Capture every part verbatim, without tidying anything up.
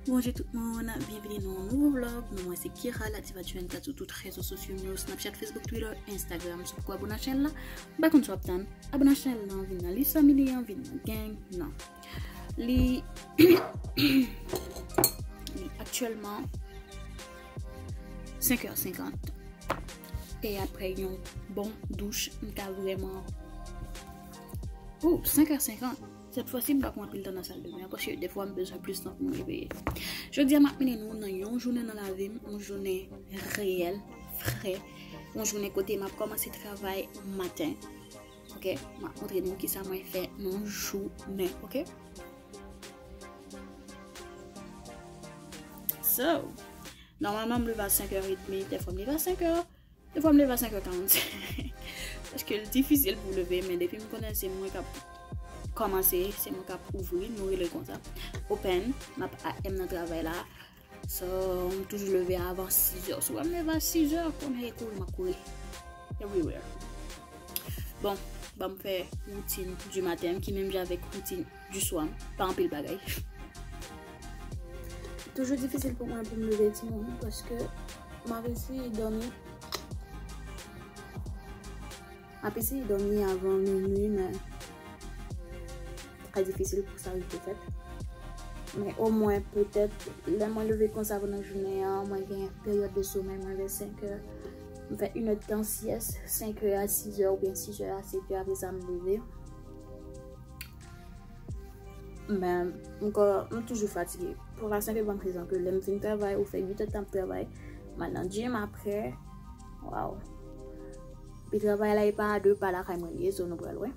Bonjou tout moun, byenvini nan yon nouvo vlog. Non mwen se Kira, la Diva du vingt-quatre sou tout rezo sosyo yo, Snapchat, Facebook, Twitter, Instagram. Si w poko abone a chanèl la, m pa konn sa w ap tann. Abone a chanèl lan, vin nan list family an, vin nan gang nan. Li, li aktyèlman senk è senkant. E apre yon bon douch, m ta vrèman, ou, senk è senkant. Sèt fwa si m pa pran anpil tan nan sal de ben an, paske defwa m bezwen plis tan pou m reveye. Jodi a, m ap mennen nou nan yon jounen nan lavi m, yon jounen reyèl, vrè, yon jounen kote m ap kòmanse travay maten. Ok, m ap montre nou kisa mwen fè nan jounen, ok? So, nòmalman m leve a senk è edmi, defwa m leve a senk è, defwa m leve a senk è karannsenk. Paske l difisil pou leve, men depi m konnen se mwen k ap kòmanse, se mwen k ap ouvri, nou rele l konsa. Open, m ap A M nan travay la. So, m toujou leve avan sis è. Si w wè m leve a sis è, konnen e kouri m ap kouri. Everywhere. Bon, ban m fè woutin du matin, ki menm jan avèk woutin du soir, pa anpil bagay. Toujou difisil pou mwen pou m leve timoun, paske m ap eseye dòmi. M ap eseye dòmi avan minui, men trè difisil pou sa rive fèt. Men omwen, petèt, lè mwen leve konsa pandan jounen an, mwen gen peryòd de somèy mwen vè senk è. M fè inèdtan syès, senk è a sis è oubyen sis è a sèt è, apre sa m leve. Men, m ko-, m toujou fatige. Pou la senp e bòn rezon ke lè m fin travay, ou fè uit èdtan ap travay, m al nan gym apre. Waw. Epi travay la e pa a de pa lakay mwen li ye, so nou pral wè.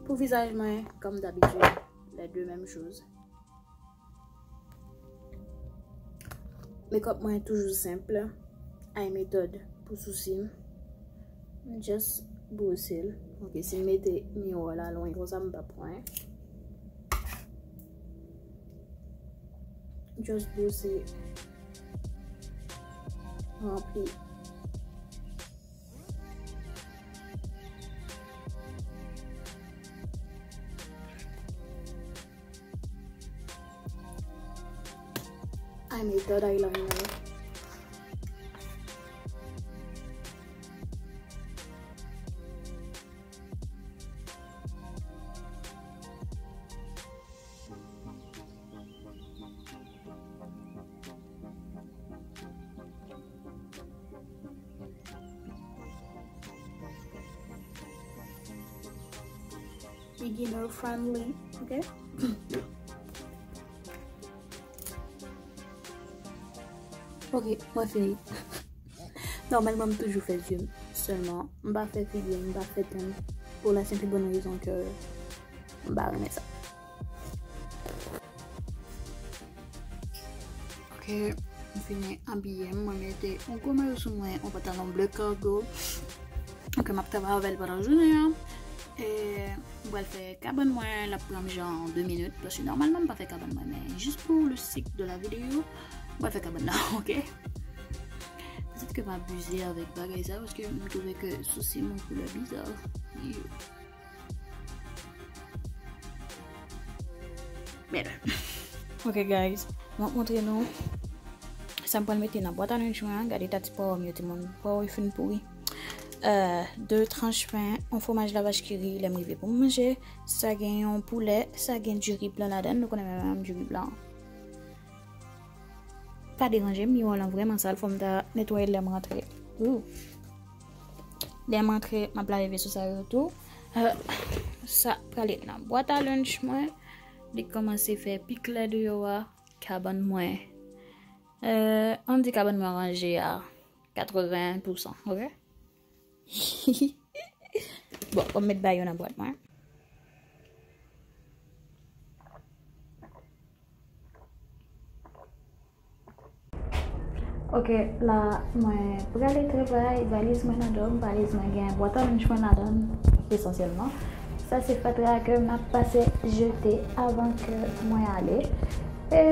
Pou vizaj mwen, kòm dabitid, les deux mêmes choses. Makeup mwen toujou senp. Eye metòd pou sousi m. M just bwose l. Ok, si m mete miwa la lwen konsa, m p ap wè. Just bwose. Ranpli. Eye metòd, eyeliner. Beginner friendly, ok? Ok, mwen fini. Nòmalman, m toujou fè zye m sèlman. M pa fè figi m, m pa fè tan m. Pou la senp e bòn rezon ke m pa renmen sa. Ok, m fini abiye m. Mwen mete yon gwo mayo sou mwen, yon pantalon ble kago. Ok, m ap travay avè l pandan jounen an. E m pral fè kabann mwen, l ap pran m jan de minit, paske nòmalman m pa fè kabann mwen, men jis pou le sake de la video, m pral fè kabann nan, ok? Petèt ke m abize avèk bagay sa, paske m twouve ke sousi m yon koulè biza. Yo. Men. Ok, guys. M ap montre nou sa m pral mete nan bwat a lunch mwen an. Gade ta ti pwawo m yo, timoun. Pwawo yo fin pouri. Euh, de tranch pen, yon fwomaj lavach ki ri, lè m rive pou m manje. Sa gen yon poulè, sa gen diri blan ladan l. Nou konnen mwen renmen diri blan. Pa deranje m, miwa lan vrèman sal, fò m ta netwaye l lè m rantre. Ooh. Lè m rantre, m ap lave veso sa yo tou. Euh, sa prale nan bwat a lunch mwen. Li kòmanse fè pi klè deyò a. Kabann mwen. Euh, ann di kabann mwen ranje a katreven pousan, ok? Bon, fò m met bagay yo nan bwat mwen. Ok, la, mwen prale travay, valiz mwen ladan, valiz mwen gen bwat a lunch mwen ladan, esansyèlman. Sa se fatra ke m ap pase jete avan ke mwen ale. E,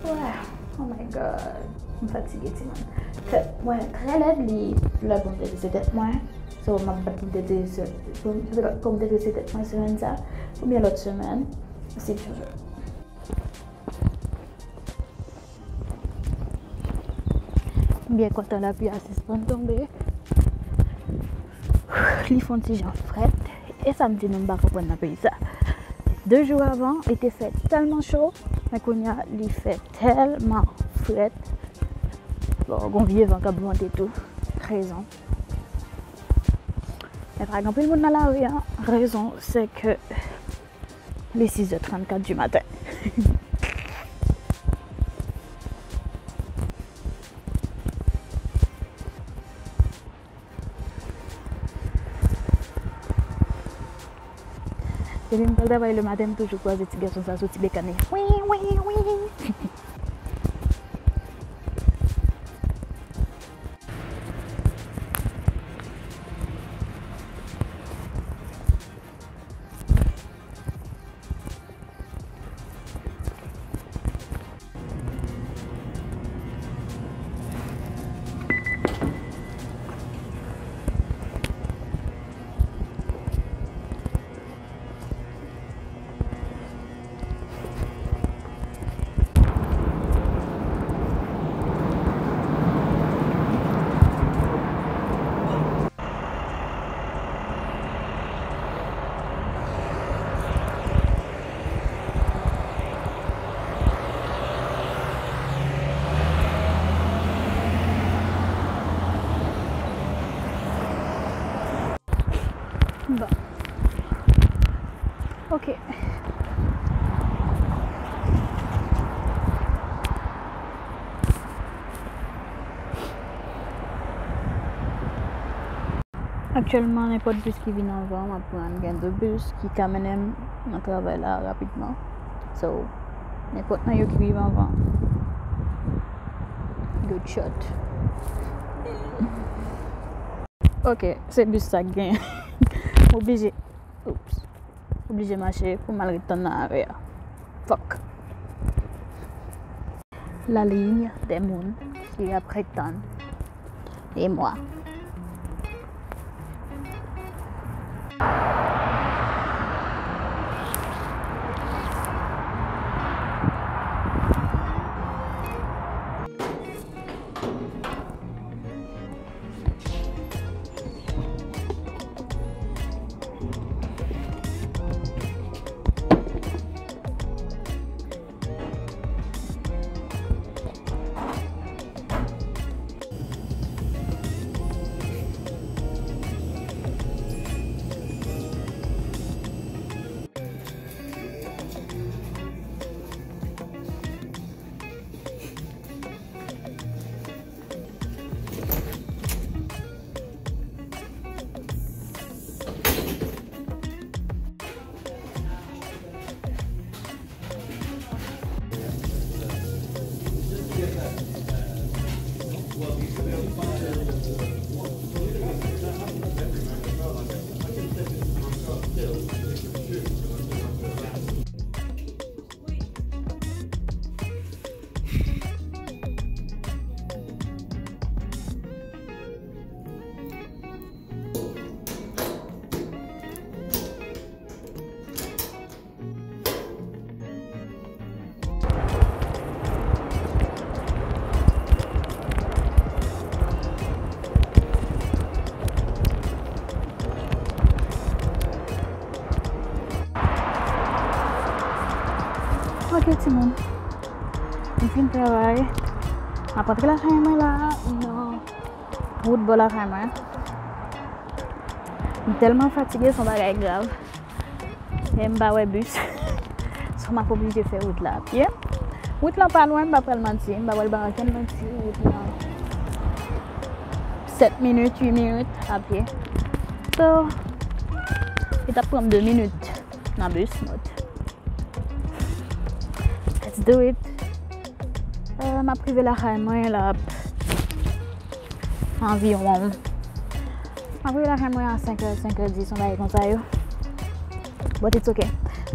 wè, oh my God, m fatige timoun. Tèt mwen trè lèd, li lè pou m te drese tèt mwen. So, m ap bat pou m te drese, pou m, pou m te drese tèt mwen semèn sa, oubyen lòt semèn, si Dye vle. M byen kontan lapli a sispann tonbe. Li fè yon ti jan frèt. E sa m di nou m pa konprann nan peyi sa. De jou avan, li te fè tèlman cho, men kounye a, li fè tèlman frèt. Bon, gon vye van k ap vante tou. Rezon. Men pa gen anpil moun nan lari a. Rezon, se ke li sis è trannkat di maten. Depi m pral travay lematen, m toujou kwaze ti gason sa soti bekane. Wi, wi, wi. Bon. Ok. Aktyèlman, nenpòt bis ki vin anvan m ap pran. Gen de bis ki ka mennen m nan travay la rapidman. So, nenpòt nan yo ki rive anvan, good shot. Ok, se bis sa k genyen. M oblije, oops, oblije mache pou m al ret tann nan arè a. Fuck. La ligne des moun ki ap ret tann. E mwa. Ok, timoun. M fin travay. M ap antre lakay mwen la. Non. Wout bò lakay mwen. M tèlman fatige, se yon bagay grav. E m pa wè bis. So, m ap oblije fè wout la a pye. Wout lan pa lwen, m pa pral manti. M pa pral bay okenn manti. Wout lan sèt minit, uit minit a pye. So, li t ap pran m de minit nan bis, but let's do it. Euh, m ap rive lakay mwen la. Anviwon. M ap rive lakay mwen a senk è, senk è dis, yon bagay konsa yo. But it's ok.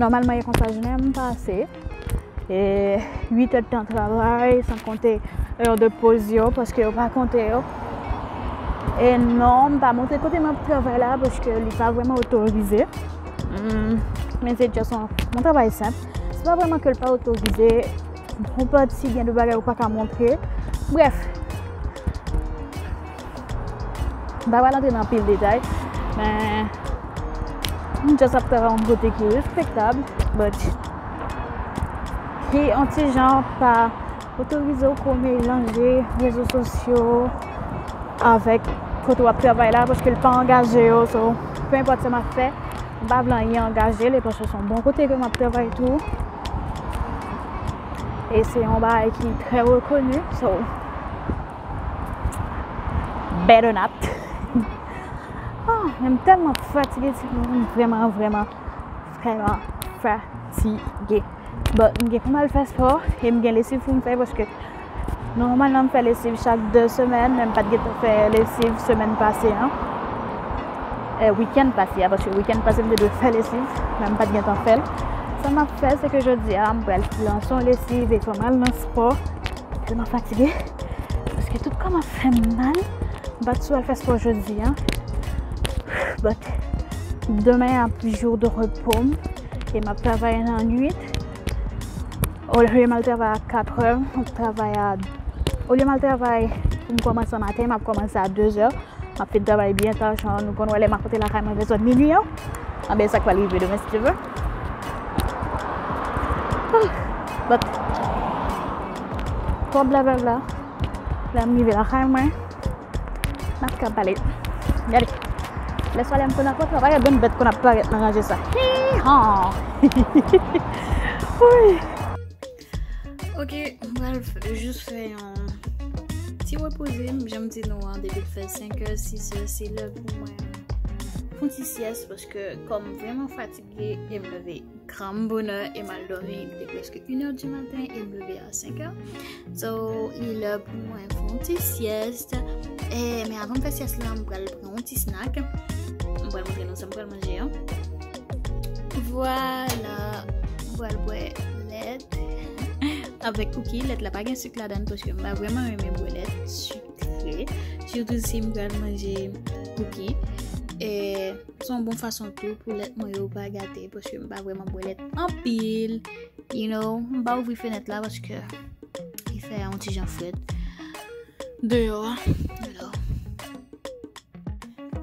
Nòmalman, e konsa jounen an pase. E uit è tan travay, san konte è de poz yo, paske yo pa konte yo. E non, m pa montre kote m ap travay la, paske li pa vrèman otorize. Hmm, men se just yon, yon travay senp. Se pa vrèman ke l pa otorize. Yon pati gen de bagay ou pa ka montre. Brèf, M pa pral antre nan pil detay, men m just ap travay yon kote ki respektab, but ki yon ti jan pa otorize w ko melanje rezo sosyo avèk kote w ap travay la, paske l pa angaje yo, so, pe enpòt sa m ap fè, m pa vle anyen angaje l, e paske se yon bon kote ke m ap travay tou. E se yon bagay ki trè rekoni, so, better not. Ah, men m tèlman fatige, timoun, m vrèman, vrèman, vrèman fatige. But, m gen pou m al fè spò, e m gen lesiv pou m fè, paske nòmalman m fè lesiv chak de semèn, men m pa t gentan fè lesiv semèn pase an. Eh, wikenn pase a, paske wikenn pase m te dwe fè lesiv, men m pa t gentan fè l. Sa m ap fè, se ke jodi a, m pral lanse yon lesiv e fò m al nan spò. Tèlman fatige, paske tout kò m ap fè m mal. M pa t sou al fè spò jodi a. But, demen ap jou de repo m, e m ap travay nan nwit. Olye m al travay a katrè, m ap travay a, olye m al travay pou m kòmanse maten, m ap kòmanse a dezè. M ap fin travay byen ta, jan nou konn wè lè m ap rantre lakay mwen vè zòn minui an. Anben, sa k pral rive demen, si Dye vle. Ah, but, twòp blablabla. Lè m rive lakay mwen, n ap ka pale. Gade. Lè solèy m konn ap rantre, pa gen benn bèt konn ap parèt nan ranje sa. Hi-han! Wi. Ok, m pral f- jis fè yon ti repoze. Jan m di nou an, depi l fè senk è, sis è, se lè pou mwen fè yon ti syès, paske kò m vrèman fatige e m leve gran bonè e m al dòmi, li te prèske inè di maten e m leve a senk è. So, li lè pou mwen fè yon ti syès. E, men avan m fè syès la, m pral pran yon ti snack. M pral montre nou sa m pral manje an. Vwala, m pral bwè lèt avèk kuki. Lèt la pa gen sik ladan l paske m pa vrèman renmen bwè lèt sikre, sitou si m pral manje kuki. E se yon bon fason tou pou lèt mwen yo pa gate, paske m pa vrèman bwè lèt anpil. You know, m pa ouvri fenèt la paske li fè yon ti jan frèt deyò a. Alò,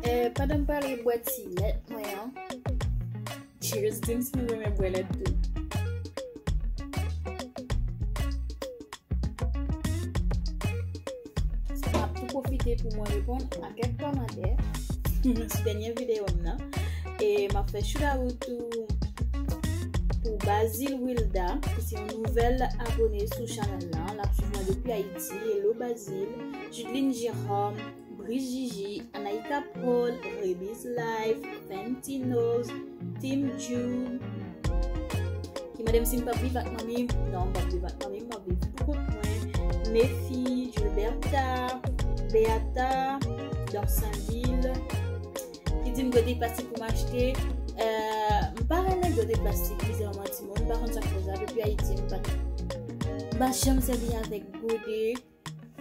eh, pandan m pral bwè ti lèt mwen an, cheers, di m si nou renmen bwè lèt tou. M ap tou pwofite pou mwen reponn a kèk kòmantè sou dènye videyo m nan. E m ap fè shout out tou pou Bazil Wilda, ki se yon nouvèl abone sou chanèl lan. L ap swiv mwen depi Ayiti. Hello Bazil. Judeline Jérôme, Brice Gigi, Anaïka Paul, Rebiz Life, Fenty Nose, Team June, ki mande m si m p ap viv ak manmi m. Non, m p ap viv ak manmi m, m ap viv pou kont mwen. Nefi, Gilberta, Beata, Dorsainville, ki di m gode plastik pou m achte. Euh, m pa renmen gode plastik, bizarman, timoun. M pa konn sa k fè sa. Depi Ayiti, m pa, m pa janm sèvi avèk gode,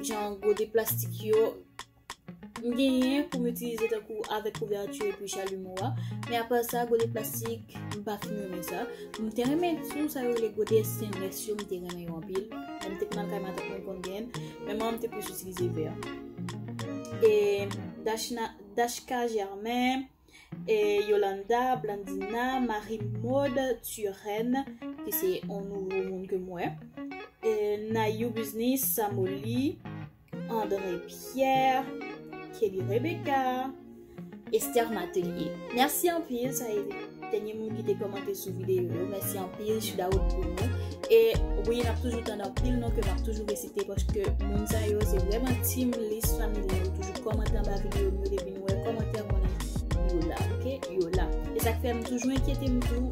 jan gode plastik yo. M genyen pou m itilize tankou avèk kouvèti epi chalimo a. Men apa sa, gode plastik, m pa fin renmen sa. M te renmen tou sa yo rele gode stainless yo, m te renmen yo anpil. Lè m te konn al kay matant mwen, m konn genyen l. Men mwen, m te plis itilize vè. E Dashna, Dashka Germain, e Yolanda, Blandina, Marie Maud, Turenne, ki se yon nouvo moun ke m wè. E Nayou Business, Samoli, André Pierre, Kelly Rebecca, Esther Matelier. Mèsi anpil, sa e dènye moun ki te kòmante sou videyo yo. Mèsi anpil, shout out pou nou. E wi, n ap toujou tann anpil non ke m ap toujou resite, paske moun sa yo se vrèman team list family. Yo toujou kòmante anba videyo m yo, depi nou wè kòmantè, konnen yo la, ok? Yo la. E sa k fè m toujou enkyete m tou.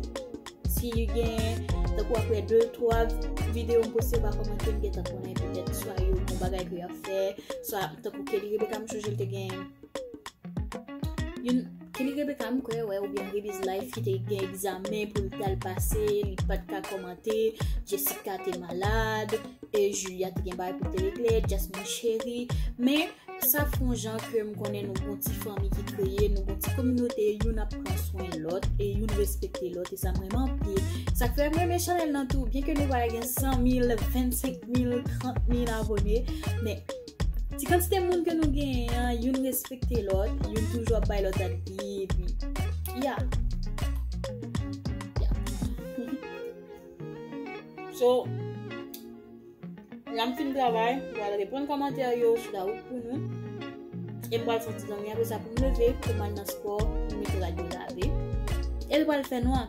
Si gen, tankou apre de, twa videyo m poste, yo pa kòmante, m gentan konnen petèt swa yo gon bagay ke y ap fè, swa tankou Kelly Rebecca, m sonje l te gen youn, Kelly Rebecca, m kwè, wè, oubyen Rebiz Life ki te gen egzamen pou l t al pase, li pa t ka kòmante, Jessica te malad, e Julia te gen bagay pou l te regle, Jasmine Chérie, men sa fè yon jan ke m konnen nou gon ti fanmi ki kreye, nou gon ti kominote, youn ap pran swen lòt, e youn respekte lòt, e sa m renmen anpil. Sa k fè m renmen chanèl lan tou, byen ke nou pa gen san mil, vennsenk mil, trant mil abone, men Ti kantite moun ke nou genyen an, youn respekte lòt, youn toujou ap bay lòt ap di, epi, ya. Ya. So, la m fin travay, m pral reponn kòmantè yo sou la wout pou nou. E m pral fè yon ti dòmi apre sa pou m leve, pou m al nan spò, pou m mete rad yo lave. E l pral fè nwa.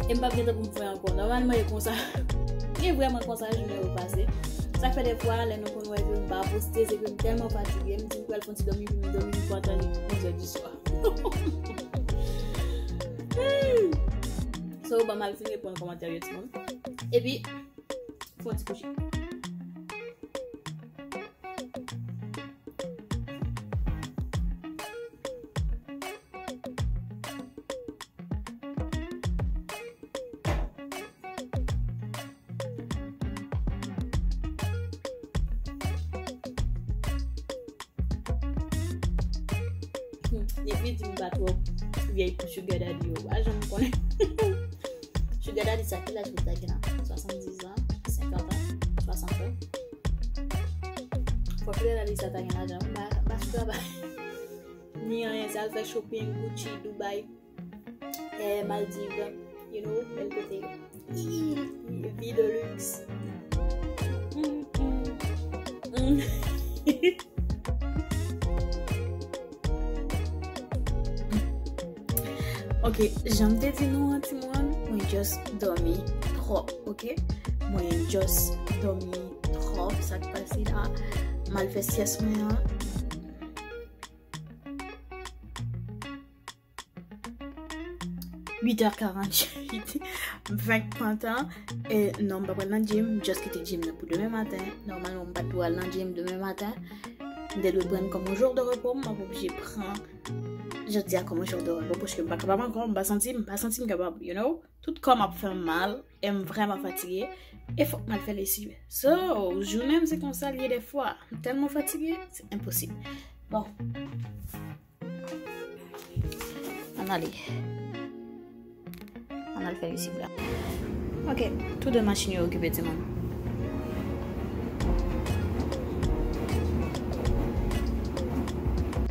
E m p ap gentan pou m fè ankò. Nòmalman, e konsa. E vrèman konsa jounen yo pase. Sa fè defwa, lè nou konn wè ke m pa poste, se ke m tèlman fatige, m di m pral fè yon ti dòmi, pou m dòmi pou m pa antann onz è di swa. Hmm. So, ban m al fin reponn kòmantè yo, timoun. Epi, fè yon ti kouche. Hmm, depi di m pa twò vyèy pou sugar daddy yo, pa janm konnen. Sugar daddy sa, ki laj pou ta gen la? Swasanndis an, senkant an, swasant an. Fòk sugar daddy sa ta gen lajan, m pa, m pa sou travay. Ni anyen, se al fè shopping, Gucci, Dubai, eh, Maldives, you know, bèl kote. Vi de luxe. Mm, mm, mm. Ok, jan m te di nou an, timoun, mwen just dòmi twòp, ok? Mwen just dòmi twòp, sa k pase la. M al fè syès mwen an. Uit è karanntuit, m fenk pran tan. E non, m pa pral nan gym, m just kite gym nan pou demen maten. Nòmalman, m pa t dwe al nan gym demen maten. M te dwe pran kòm yon jou de repo, m ap oblije pran jodi a kòm yon jou de repo, paske m pa kapab ankò, m pa santi, m pa santi m kapab, you know. Tout kò m ap fè m mal, e m vrèman fatige, e fòk m al fè lesiv. So, jounen m se konsa l ye defwa. M tèlman fatige, se enposib. Bon. Ann ale. Ann al fè lesiv la. Ok, tou de machin yo okipe, timoun.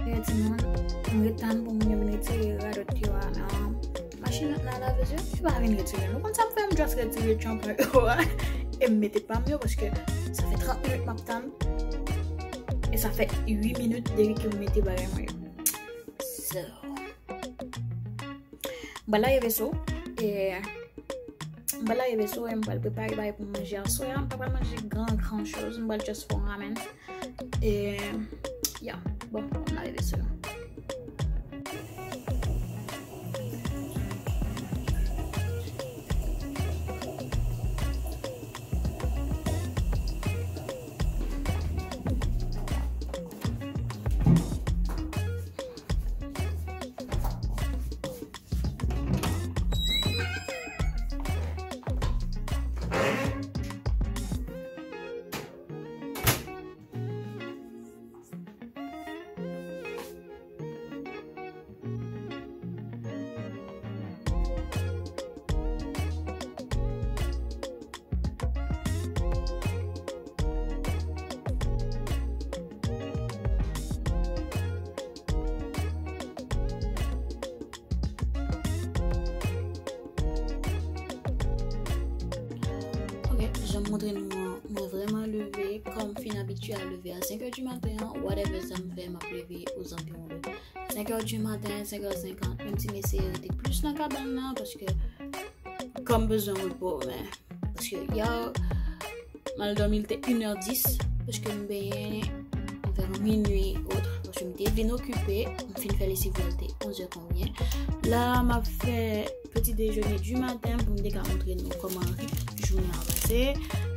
Eh, timoun, m ret tann pou moun yo vin retire radòt yo a nan machin nan, nan lavez yo. Yo pa vin retire. Nou konn sa m fè, m just retire chanpay yo a. E m mete pa m yo, paske sa fè trant minit m ap tann. E sa fè uit minit depi ke m mete bagay mwen yo. So, m pral lave veso. E m pral lave veso e m pral prepare bagay pou m manje aswè a. M pa pral manje gran, gran choz. M pral just fè yon ramen. E, ya, bon, m lave veso. Ok, jan m montre nou an, mwen vrèman leve, kòm m fin abitye a leve a senk è di maten an, whatever sa m fè, m ap leve ozanviwon de senk è di maten, senk è senkant, menm si m eseye rete plis nan kabann nan, paske kò m bezwen repo, men, paske yè, m al dòmi, l te inè dis, paske m benyen anvèran minui ot, paske m te vin okipe, m fin fè lesiv la, l te onzè konbyen. La, m ap fè petit déjeuner du matin pou m te ka montre nou kòman jounen an pase.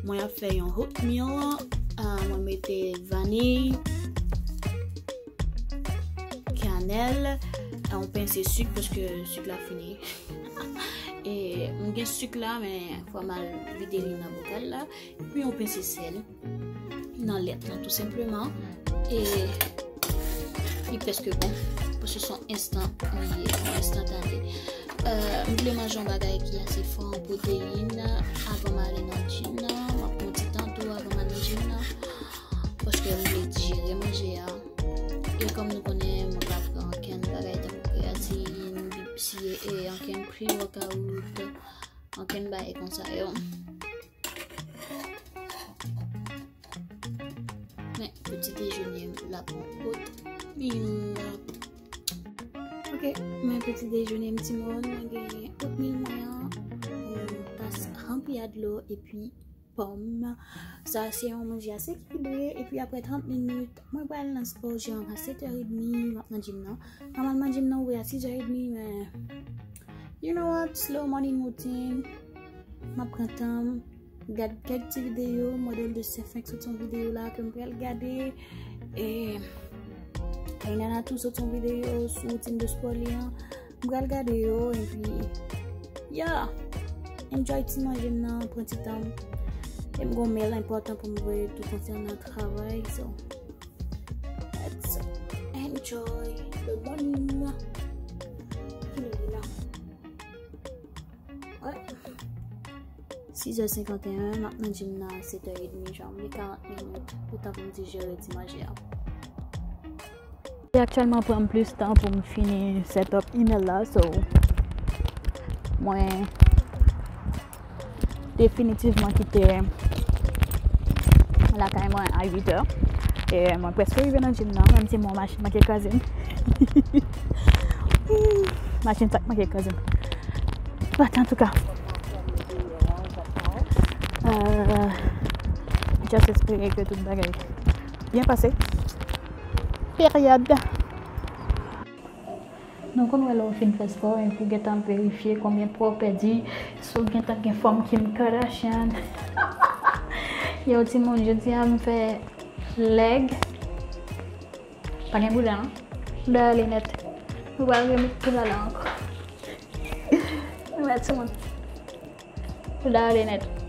Mwen ap fè yon oatmeal, ah, mwen mete vaniy, kanèl, yon pense sik, paske sik la fini. E m gen sik la, men fò m al vide li nan bokal la. Epi yon pense sèl nan lèt la, tou senpleman. E li prèske bon, paske se yon enstan, li enstantane. Euh, m vle manje yon bagay ki ase fò an pwoteyin avan m ale nan gym nan. M ap pran yon ti tan tou avan m al nan gym nan. Paske m vle dijere Sa yo. Men, peti dejene m la pou oatmeal. Ok, men peti dejene m timoun, mwen genyen oatmeal mwen an, yon tas ranpli a dlo, epi pòm. Sa se yon manje ase ekilibre, epi apre trant minit, mwen pral nan spò, jan a sèt è edmi, m ap nan gym nan. Nòmalman, gym nan ouvri a sis è edmi, men you know what? Slow morning routine. M ap pran tan m, gad kèk ti videyo, modèl de Steph Frank sot yon videyo la ke m pral gade. E Kainana tou sot yon videyo sou woutin de spò li an. M pral gade yo, epi, yeah, enjoy ti manje m nan, pran ti tan m. E m gon mail enpòtan pou m voye tou konsènan travay, so let's enjoy the morning. Kilè li la? Wè. Sis è senkant e en, m ap nan gym nan a sèt è edmi, jan m gen karant minit, letan pou m dijere ti manje a. E aktyèlman pran m plis tan pou m fini set up email la, so mwen definitivman kite lakay mwen a uit è. E mwen prèske rive nan gym nan, menm si mwen machin manke kraze m. Machin sa k manke kraze m. But antouka, euh, just espere ke tout bagay byen pase. Peryòd. Nou konn wè lè w fin fè spò, epi w gentan verifye konbyen pwa w pèdi, si w gentan gen fòm Kim Kardashian. Yo, timoun, jodi a m fè leg. Pa gen bouda, non? Bouda ale nèt. Nou pral remet bouda la ankò. Nou mèt sou moun. Bouda ale nèt.